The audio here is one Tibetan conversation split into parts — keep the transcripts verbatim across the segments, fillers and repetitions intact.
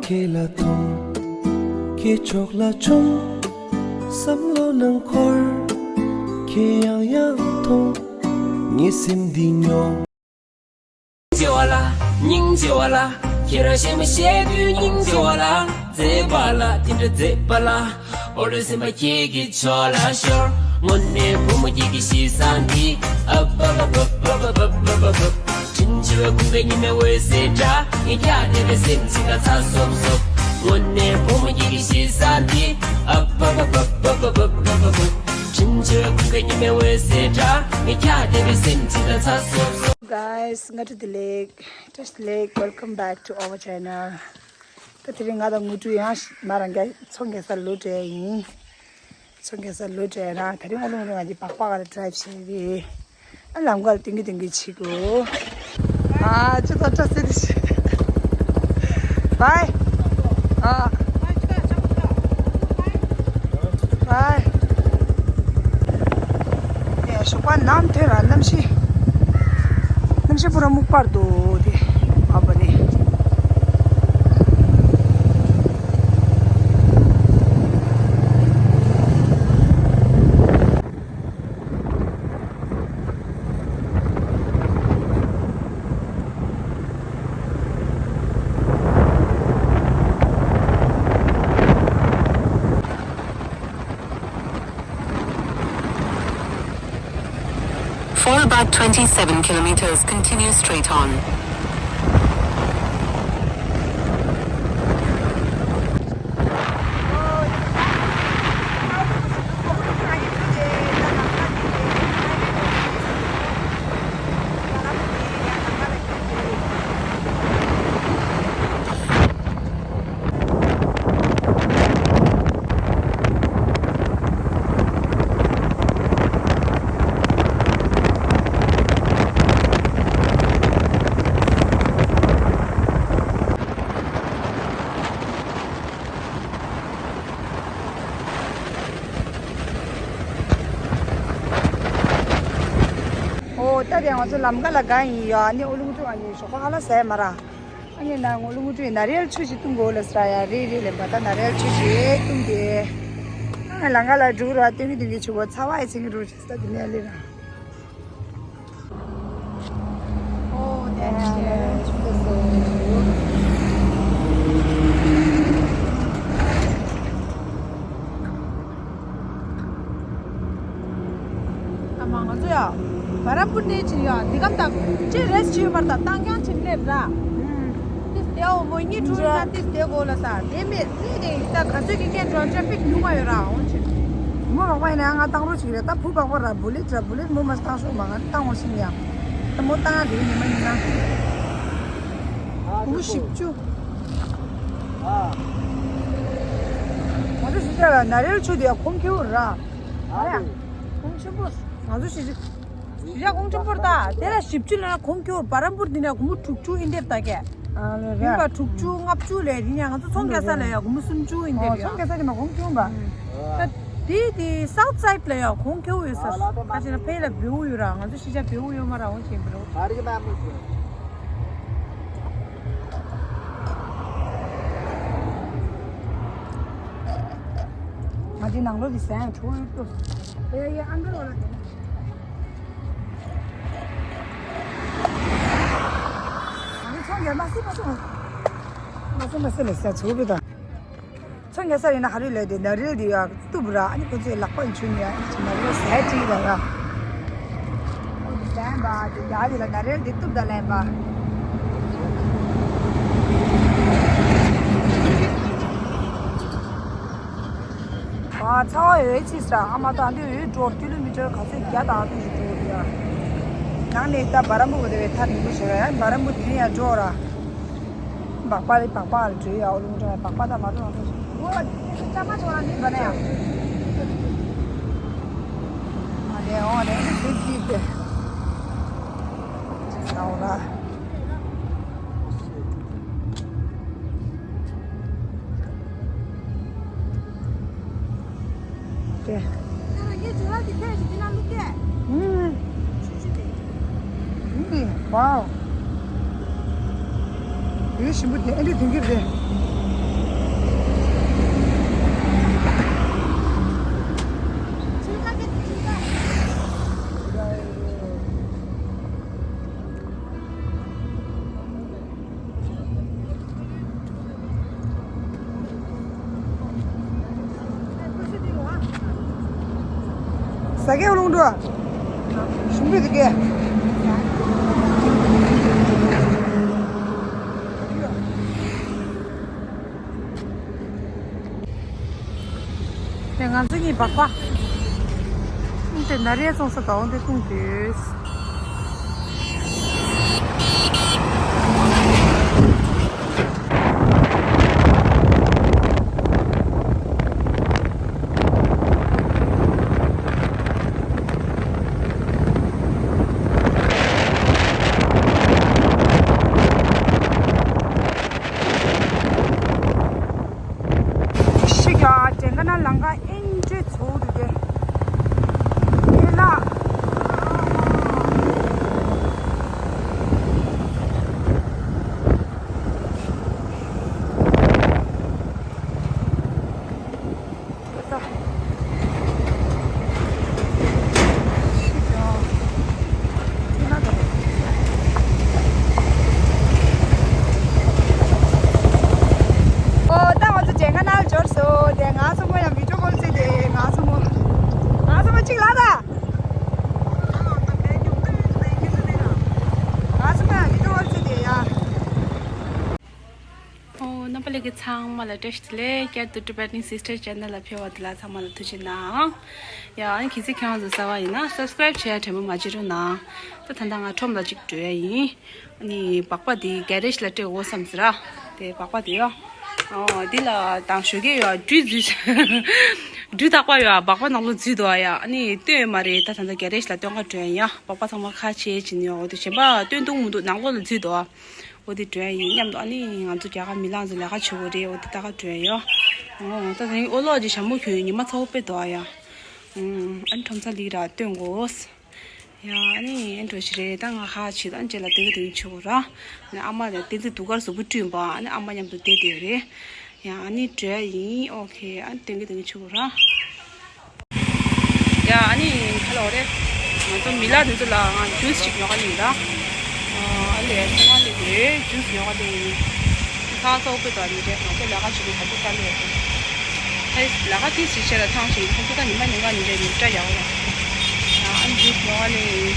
ཁྱེད་ལ་ཐུང་། ཁྱེད་ཕྱོགས་ལ་ཆུང་། བསམ་བློ་ནང་འཁོར། ཁྱེད་ཡང་ཡང་ཐུང་། ངའི་སེམས་འདི་ཉོ། སྙིང་རྗེ་བ་ལ། སྙིང་རྗེ་བ་ལ། ཁྱེད་རང་ཞེ་མ་ཞེ་དུས་སྙིང་རྗེ་བ་ལ། མཛེས་པ་ལ་དེ་འདྲ་མཛེས་པ་ལ། འོ་ལོ་སེམས་པ་ཁྱེད་ཀྱི་ཕྱོགས་ལ་ཤོར། དངོས་གནས་བུ་མོ་ཁྱེད་ཀྱི་གཤིས་བཟང་འདི། ཨབ་ཨབ་ཨབ། དྲིན་ཆེ་བའི་ཁུངས་སྐྱེལ་ཉི་མའི་འོད་ཟེར་འདྲ། ངས་ཀྱང་བདེ་བའི་སེམས་ཅིག་ལ་ཚ་སོབ་སོབ། དངོས་གནས་བུ་མོ་ཁྱེད་ཀྱི་གཤིས་བཟང་འདི། ཨབ་ཨབ་ཨབ། དྲིན་ཆེ་བའི་ཁུངས་སྐྱེལ་ཉི་མའི་འོད་ཟེར་འདྲ། ངས་ཀྱང་བདེ་བའི་སེམས་ཅིག་ལ་ཚ་སོབ་སོབ། Guys, སྔ་དྲོ་བདེ་ལེགས། བཀྲ་ཤིས་བདེ་ལེགས། Welcome back to our channel. ད་དེ་རིང་ང་དང་དངོས་གྲུབ་ཡང་ང་རང་ག་མཚོ་རྒྱལ་སར་ལོག་འགྲོ་ཡ་ཡིན། མཚོ་རྒྱལ་སར་ལོག་འགྲོ་ཡ་ན་དེ་རིང་ཨོ་ལུང་རང་གི་སྦག་སྦག་ལ་ཌ་རའིབ་བྱས་རེད། ཨ་ལམ་ཁ་ལ་ཏིང་གི་ཏིང་གི་བྱེད་དགོས། ཨ་ཅི་ད་ཏྲ་སེ་དི་ཤི། བའི། ཨ། བའི། ཞོགས་པ་ནམ་ཐོན་ར་གནམ་གཤིས། གནམ་གཤིས་པུ་ར་སྨུག་པར་འདུག་དེ། ཨ་བ་ནི། For about twenty-seven kilometers, continue straight on. ཨོ་ད་དེ་ང་ཚོ་ལམ་ཁ་ལ་ག་ཡིན་ཡ། ཨ་ནི་ཨོ་ལུང་ཏུ་ཨ་ནི་ཞོགས་པ་ཧ་ལ་ཟས་མ་ར། ཨ་ནི་ན་ངོ་ལུང་ཏུ་ན་རིལ་ཆུ་ཞིག་བཏུང་དགོས་ལ་ཟ་ཡ་རེད་རེད་ལེ། མ་ད་ན་རིལ་ཆུ་ཞིག་བཏུང་དེ། ཨ་ནི་ལམ་ཁ་ལ་འགྲོ་ར་སྟོན་གི་སྟོན་གི་ཆུ་བོ་ཚ་བ་ཡི་ཚིང་གི་འགྲོ་ཆུ་ས་དེ་ནས་ལེ་ར། Oh, that's good. ཨ་མ་ང་ཚོ་ཡ། བ་ར་པུར་ནས་ཕྱིན་ཡ། འདི་གམ་དང་ཅི་རེས་བྱེད་མར་དང་བཏང་རྐྱང་ཕྱིན་སླེབས་ར། ཏིས་དེའོ་མོ་གཉིས་དྲུག་ཡིན་ན་ཏིས་དེ་གོ་ལ་ས་དེ་མེད། ནི་དེ་ད་ག་ཚོད་ཀྱི་སྐད་འགྲོ་ཊ་ར་ཕིག་ཉུང་བ་ཡོད་ར་འོང་ཕྱིན། མོ་རོགས་པ་ཡིན་ན་ང་བཏང་རོགས་བྱེད་ཀྱི་རེད། ད་བུ་བག་པ་ར་བུ་ལེད་ར་བུ་ལེད་མོ་མ་བཏང་ཤོག་མ་ང་བཏང་འོང་ཕྱིན་ཡ། ད་མོ་བཏང་དེ་ཉི་མ་ཡིན་ན། ཨ་ཁུ་བཞི་བཅུ། ཨ། ང་ཚོ་ཤི་ཆ་ལ་ན་རེལ་ཆུ་དེ་ཁོང་ཁེའུ་ར། ཨ་ཡ། ཁོང་ཆེན་པོ། ང་ཚོ་ཤི་ཆ། ཤི་ཆ་ཁོང་ཆེན་པོར་ད་དེ་ལ་བཞི་བཅུ་ལ་ཁོང་ཁེའུ་བ་རམ་པུར་དེ་ནས་ཁོང་མོ་དྲུག་ཅུ་ཨིན་དེར་ད་གས། ཨ་ལེ་རེད། ཡིན་པ་དྲུག་ཅུ་ལྔ་བཅུ་ལས་རིང་ཡ། ང་ཚོ་ཚོང་རྒྱག་ས་ལ་ཡ་ཁོང་མོ་སུམ་ཅུ་ཨིན་དེར་ཡ། ཚོང་རྒྱག་ས་དེ་ན་ཁོང་ཁེའུ་བ། ད་དེ་དེ་སའུ་ཐ་སའིད་ལ་ཡ་ཁོང་ཁེའུ་ཡོད་ས། ཁ་ཅིག་ན་ཕེ་ལ་བེའུ་ཡོད་ར། ང་ཚོ་ཤི་ཆ་བེའུ་ཡོད་མ་ར་འོང་ཆེན་པོ་ར། ང་འདི་ནང་ལོགས་ཀྱི་ཟན་བྲོ་ཡོད་དོ། ཨེ་ཡ་ཨང་ཀལ་བ་ལ་དེ་ན། ང་འདི་ཚོང་ཡར་མ་སི་མ་སི་མ། མ་སི་མ་སི་ལ་ཟ་ཚོ་བི་དང་། ཚོང་ཉལ་ས་ཡིན་ན་ཧ་རི་ལས་དེ་ན་རེལ་དེ་ཡ། གཏུབ་ར། ཨ་ནི་ཁོ་ཚོས་ལག་པ་འཆུ་ནས་ཨ་ནི་ཅི་ན་རེ་ཟས་བྲིས་ར་ར། ཨོ་དེ་དྲན་པ་དེ་ཡ་དེ་ལ་ན་རེལ་དེ་གཏུབ་ད་ལན་པ། ཨ་ཚ་བ་ཡོད་ཅི་ས་ཨ་མ་ཏོ་ཨ་འདི་ཡོད་འགྲོ་ཀི་ལོ་མི་ཊར་ག་ཚོད་བརྒྱ་དང་ཨ་ཐུག་ཞིག་འགྲོ་ར། ནང་ནས་ད་བ་ར་མུ་ག་དེ་བས་ཐར་ནི་མི་ཤོར་ཡ། བ་ར་མུ་དེ་ནས་ཡ་འགྲོ་ར། སྦག་སྦག་རེད། སྦག་སྦག་རེད་འགྲོ་ཡ། ཨོ་ལུང་འགྲོ་ཡ་སྦག་སྦག་ད་མ་འགྲོ་ང་ཚོ་ཞིག་འོ་ཅ་མ་ཆོག་ར་ནི་བ་ན་ཡ། ཨ་ལེ་ཨོ་ལེ་ཨ་ལེ་ཟེར་གྱིས་ཏེ། ཅི་ཟ་འོ་ལ། ཏེ། ཨུམ། ཨུམ། ཝའོ། དེ་ཞིམ་པོ་དེ་ཨེ་འདྲ་དེང་གི་རེད། ཟ་གེ་རླུང་འགྲོ། ཞུམ་པའི་དེ་གེ། དེ་ང་ཚོ་གཉིས་སྦག་སྦག་དེ་ན་རེ་ཚོང་ས་དང་དེ་ཀུང་དུས། ཤི་ཀ་ཅན་ག་ན་ལང་ཀ་ཨིན་ཅེ་ཚོ་རུ་དེ་ཨེ་ལ། ཨོ་ད་ང་ཚོ་ཇེང་ག་ནང་འབྱོར་སོང་། དེ་ང་ཚོ་མོ་ཡང་བི་ཌིའོ་ཀོལ་བྱས་ཏེ་ང་ཚོ་མོ་ང་ཚོ་མོ་གཅིག་ལ་ད། ང་ཚོ་མོ་ཡང་བི་ཌིའོ་ཀོལ་བྱས་ཏེ་ཡ། ཨོ་རྣམ་པ་ལྷན་རྒྱས་ཚང་མ་ལ་བཀྲ་ཤིས་བདེ་ལེགས། བསྐྱར་དུ་Tibetan Sister Channel ལ་ཕེབས་པ་དེ་ལ་ཚང་མ་ལ་ཐུགས་རྗེ་གནང་། ཡ་ཨ་ནི་གལ་སྲིད་ཁྱེད་རང་ཚོ་གསར་པ་ཡིན་ན་Subscribe བྱེད་ཡ་དྲན་པ་མ་བརྗེད་རོགས་གནང་། ད་ད་ལྟ་ང་ཁྲོམ་ལ་ཅིག་འགྲོ་ཡ་ཡིན། ཨ་ནི་སྦག་སྦག་དེ་གེ་རེཇ་ལ་སྤྲད་དགོས་བསམ་ཟེར་ར། དེ་སྦག་སྦག་དེ་ཡོ། ཨོ་འདི་ལ་དང་ཞོགས་ཀས་ཡོ་སྦྲུལ་འཛུལ། སྦྲུལ་ཐག་པ་ཡོ་སྦག་སྦག་ནང་ལོགས་འཛུལ་འདུག་ཨ། ཡ་ཨ་ནི་སྟོན་ཡོད་མ་རེད། ད་ད་ལྟ་གེ་རེཇ་ལ་སྟོན་ག་འགྲོ་ཡ་ཡ། སྦག་སྦག་ཚང་མ་ཁ་ཕྱེ་བྱིན་ཡོ། འོ་དེ་གཞན་པ་སྟོན་ཐུབ་མི་འདུག་ནང་ལོགས་ལ་འཛུལ་འདུག་ཨ། འོ་དེ་འགྲོ་ཡ་ཡིན་མཉམ་དུ། ཨ་ནི་ང་ཚོ་རྒྱ་གར་མི་ལངས་ཚོ་ལས་ཀ་བྱེད་དགོས་རེད། འོ་དེ་ལྟ་ག་འགྲོ་ཡ་ཡོ། ཨོ་ད་དེ་རིང་ཨོ་ལོག་ཅིག་ཞྭ་མོ་གྱོན་ཡོད། ཉི་མ་ཚ་བོ་དཔེ་འདུག་ཨ་ཡ། ཨ་ནི་ཁྲོམ་ས་ལི་ར་སྟོན་དགོས། ཡ་ཨ་ནི་ཨེ་འགྲོ་ཞིག་རེད། ད་ང་ཧ་ཆེ་ད་རྗེས་ལ་སྟོན་གི་སྟོན་གི་ཆུ་གོ་ར། ཨ་ནི་ཨ་མ་ལ་བསྟན་འཛིན་དུ་གར་གཟུགས་པོ་བཀྲུས་པ། ཨ་ནི་ཨ་མ་མཉམ་དུ་བསྡད་བསྡད་རེད། ཡ་ཨ་ནི་འགྲོ་ཡ་ཡིན། ཨོ་ཁེ། ཨ་ནི་སྟོན་གི་སྟོན་གི་ཆུ་གོ་ར། ཡ་ཨ་ནི་ཁ་ལོ་རེད། ང་ཚོ་མི་ལ་དེ་ཚོ་ལ་ང་ཇུས་ཅིག་ཉོ་ག་ཡིན་ད། ཨ་ལས་ཚོང་ཁང་ལས་དེ་ཇུས་ཉོ་ག་དེ་ཡིན། ཁ་ཚོགས་པའི་དོན་ནི་རེད། ང་ཚོ་ལས་ཀ་བྱེད་པའི་ཁ་ཚོགས་ཀ་ལས་རེད། ལས་ཀ་དེ་ཞིག་བྱས་ལ་ཐང་ཞིག་ཁ་ཚོགས་ཀ་ཉི་མ་ཉིན་ག་ཉིན་རེ་ཉིན་སྐྲ་ཡག་ཡོད། ཨ་ནི་ཇུས་ཉོ་ག་ལས་ཡིན།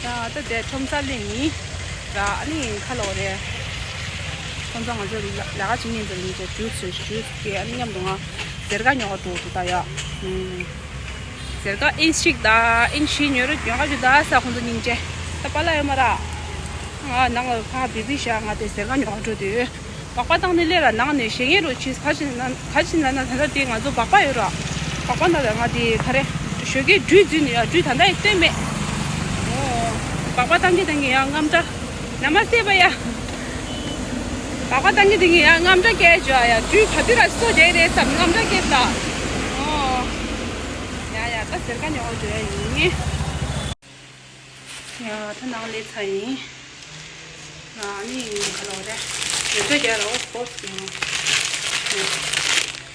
ད་ད་དེ་ཁྲོམ་ས་ལས་ཡིན། ར་ཨ་ནི་ཁ་ལོ་རེད། ཁོང་ཚོ་ང་ཚོ་ལས་ཀ་བྱེད་ཉིན་ཚོ་ལ་ཉིན་ཚོ་ཇུས་ཇུས་ཇུས་ཀྱི་ཨ་ནི་མཉམ་དུ་ང་ཟེར་ག་ཉོ་ག་འགྲོ་འདུག་ད་ཡ། ཟེར་ག་ཨིན་ཤིག་ད་ཨིན་ཤི་ཉོ་རུ་ཉོ་ག་ཞུ་ད་ས་ཁོང་ཚོ་སྙིང་རྗེ། ད་པཱ་ལགས་ཡོད་མ་ར། ང་ནང་ལ་ཕ་བི་བི་ཤ་ང་དེ་ཟེར་ག་ཉོ་ག་འགྲོ་དུས། སྦག་སྦག་བཏང་ནས་སླེབས་ར་ནང་ནས་བཞེངས་ཡས་རོ་ཆིས་ཕ་ཕྱིན་ན་ཕ་ཕྱིན་ལ་ན་ད་ལྟ་དེ་ང་ཚོ་སྦག་སྦག་ཡོད་ར། སྦག་སྦག་ནང་ལ་ང་དེ་ག་རེ་ཞོགས་ཀས་སྦྲུལ་འཛུལ་ནས་ཡ་སྦྲུལ་ད་ལྟ་ཡི་སྟོན་མེད། ཨོ། སྦག་སྦག་བཏང་གི་བཏང་གི་ཡ་རྔམ་སྐྲག་ན་མ་སེ་བ་ཡ། སྦག་སྦག་བཏང་གི་བཏང་གི་ཡ་རྔམ་སྐྲག་སྐད་བྱོས་ཡ། སྦྲུལ་ག་དུས་ར་སོ་རྒྱག་རེད་བསམ་རྔམ་སྐྲག་སྐད་ས། ཨོ། ཡ་ཡ་ད་ཟེར་ག་ཉོ་ག་འགྲོ་ཡ་ཡིན། ཡ་ད་ནང་སླེབས་ཚར་ཡིན། ཨ་ནི་ཁ་ལོ་རེད། ཡོད་ཚོད་རྒྱག་ར་ཨོ་སྤོར་ཡང་།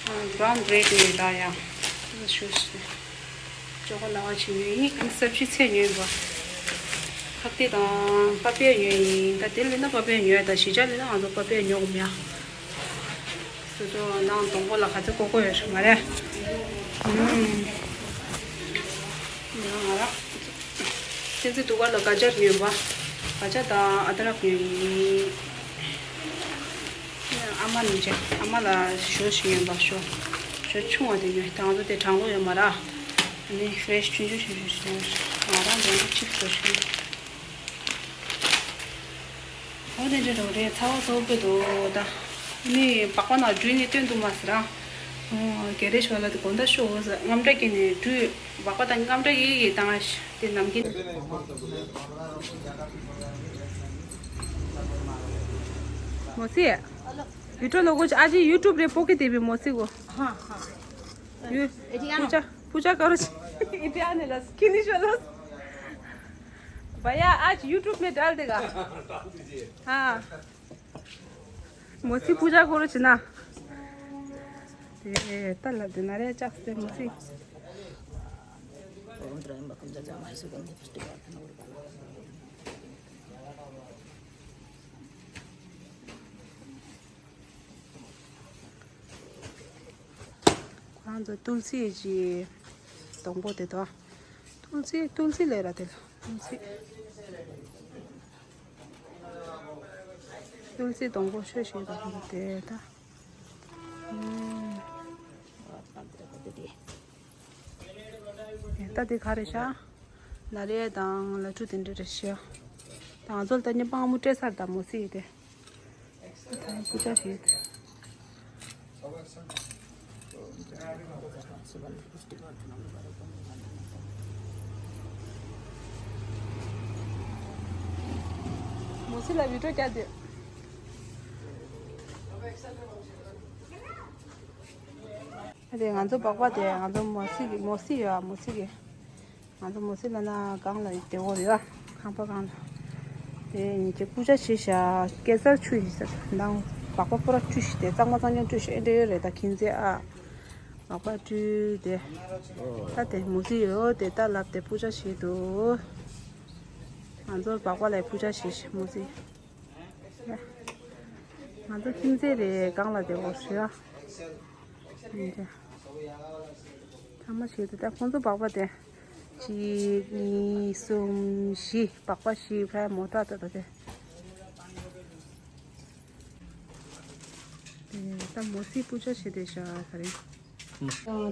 ཨ་བྷ་རའུན་བྷི་རེཌ་ནས་ད་ཡ། ཤུ་ཤུ། ཅོ་ཀོ་ལ་བ་ཆི་ཉོས་ཡིན། ཨ་ནི་སབ་ཇི་ཚལ་ཉོས་པ། ཁག་ཏེ་དང་པ་པའི་ཉོས་ཡིན། ད་དེ་ལས་ན་པ་པའི་ཉོས། ད་གཞིས་ཆགས་ལས་ན་ང་ཚོ་པ་པའི་ཉོ་གོ་མེད་ཨ། སོ་སོ་ནང་སྡོང་པོ་ལ་ག་ཚོད་ཀོ་ཀོ་ཡོད་ཧྲ་མ་རེད། ཨུམ། ང་ར། བསྟན་འཛིན་དུ་བ་ལ་ག་ཇར་ཉོས་པ། ག་ཇར་དང་ཨ་དྲག་ཉོས་ཡིན། ཨ་མ་ནི་ཅེ་ཨ་མ་ལ་ཞོ་ཞིག་ཉོས་པ། ཞོ་ཞོ་ཆུང་བ་དེ་ཉོས། ད་ང་ཚོ་དེ་གྲང་ལོ་ཡོད་མ་ར། ཨ་ནི་ཧྥི་རེ་ཤི་ཆུང་ཆུང་ཞིག་ཞིག་ཉོས། ང་རང་འདྲ་ཆིབ་ཞོ་ཞིག་ཉོས། འོ་དེ་འདྲ་རོ་རེད། ཚ་བ་ཚ་བོ་དཔེ་འདུག་ད། ནི་སྦག་སྦག་ནང་སྦྲུལ་ནི་སྟོན་འདུག་མ་ཟེར་ཨ། གེ་རེ་ཞོ་ལ་དེ་དགོང་དག་ཤོག་ཟེར། རྔམ་སྐྲག་སྐྱེས་ནས་སྦྲུལ་སྦག་སྦག་དང་རྔམ་སྐྲག་ཡི་ཡི་བཏང་ཨ་ཤི་དེ་ནམ་རྒྱུན། मोसी, वीडियो लोगों आज YouTube रे पोके देवी मोसी को। हाँ, हाँ। ये पूजा, पूजा करो। इधर आने ला, स्किनी चलो। भैया, आज YouTube में डाल देगा। हाँ। मोसी पूजा करो ना। དེ་ལྟ་ལབ་དེ་ན་རེ་ལྕགས་སེ་མོ་སི། ཁོང་ཚོ་ཏུལ་སི་གི་སྡོང་པོ་དེ་དང་། ཏུལ་སི་ཏུལ་སི་ལས་ར་དེ་ལ་ཏུལ་སི། ཏུལ་སི་སྡོང་པོ་ཤོད་ཤེས་པ་དེ་ད། ད་དེ་ག་རེ་ཤག་ན་རེ་དང་ལ་ཕྲུ་དེ་འདྲ་རེ་ཤག་ད་ང་ཚོ་ལ་ད་ཉི་མ་ཨ་མོ་སྤྲད་ཚར་ད་མོ་སི་དེ། ད་སྐུ་ཅག་ཞིག་མོ་སི་ལ་བི་ཌིའོ་རྒྱག་དེ། ཨ་དེ་ང་ཚོ་སྦག་སྦག་དེ་ང་ཚོ་མོ་སི་གི་མོ་སི་ཡོད་ཨ་མོ་སི་གི། ང་ཚོ་མོ་སི་ལ་ན་སྒང་ལ་དེ་འོ་ཡོད་ཨ་ཁང་པ་སྒང་ལ། དེ་ཉིན་གྱི་སྐུ་ཅག་ཞིག་བཞག་སྐྱེ་སར་ཆུ་ཡིན་ཟེར་ནང་སྦག་སྦག་པོ་ར་བཀྲུས་ཤིག་དེ་གཙང་མ་གཙང་རྐྱང་བཀྲུས་ཤིག་ཨེ་འདྲ་ཡོད་རེད་ད་ཁྱིམ་མཚེས་ཨ། སྦག་སྦག་བཀྲུས་དེ། ད་དེ་མོ་སི་ཡོད་དེ་ད་ལབ་དེ་སྐུ་ཅག་ཞིག་འདུག་ང་ཚོ་སྦག་སྦག་ལ་སྐུ་ཅག་ཞིག་མོ་སི། ང་ཚོ་ཁྱིམ་མཚེས་རེད་སྒང་ལ་དེ་འོ་ཞིག་ཨ། ཐ་མ་ཞིག་དེ་ད་ཁོང་ཚོ་སྦག་སྦག་དེ། གཅིག་གཉིས་གསུམ་བཞི་སྦག་སྦག་བཞི་ཕ་མོ་ཊ་ད་ད་དེ། དེ་ད་མོ་སི་སྐུ་ཅག་ཞིག་དེ་ཤ་ག་རེ།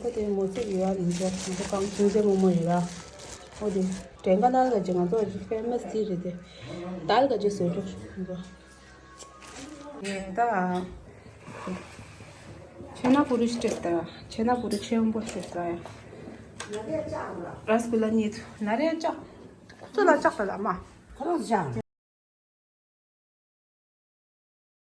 ད་དེ་མོ་སི་ཡོད་ཨ་ཡིན་ཟེར་ང་ཚོ་གང་ཁྱིམ་མཚེས་མོ་མོ་ཡོད་ཨ། ཨོ་དེ་དྲན་ག་ནང་ལ་ཅི་ང་ཚོ་ཧྥེ་མ་སི་རེད་དེ། ད་ལ་ག་ཅི་བཟོས་འགྲོ་ང་ཚོ། ད། ཆེ་ན་པུ་རི་སྤྲད་ད། ཆེ་ན་པུ་རི་ཆེན་པོ་སྤྲད་ད་ཡ། ར་སི་གུ་ལ་གཉིས་ཐུ་ན་རེ་ལྕགས། ཚུ་ལ་ལྕགས་ད་ལ་མ། ཁོ་རང་ལྕགས།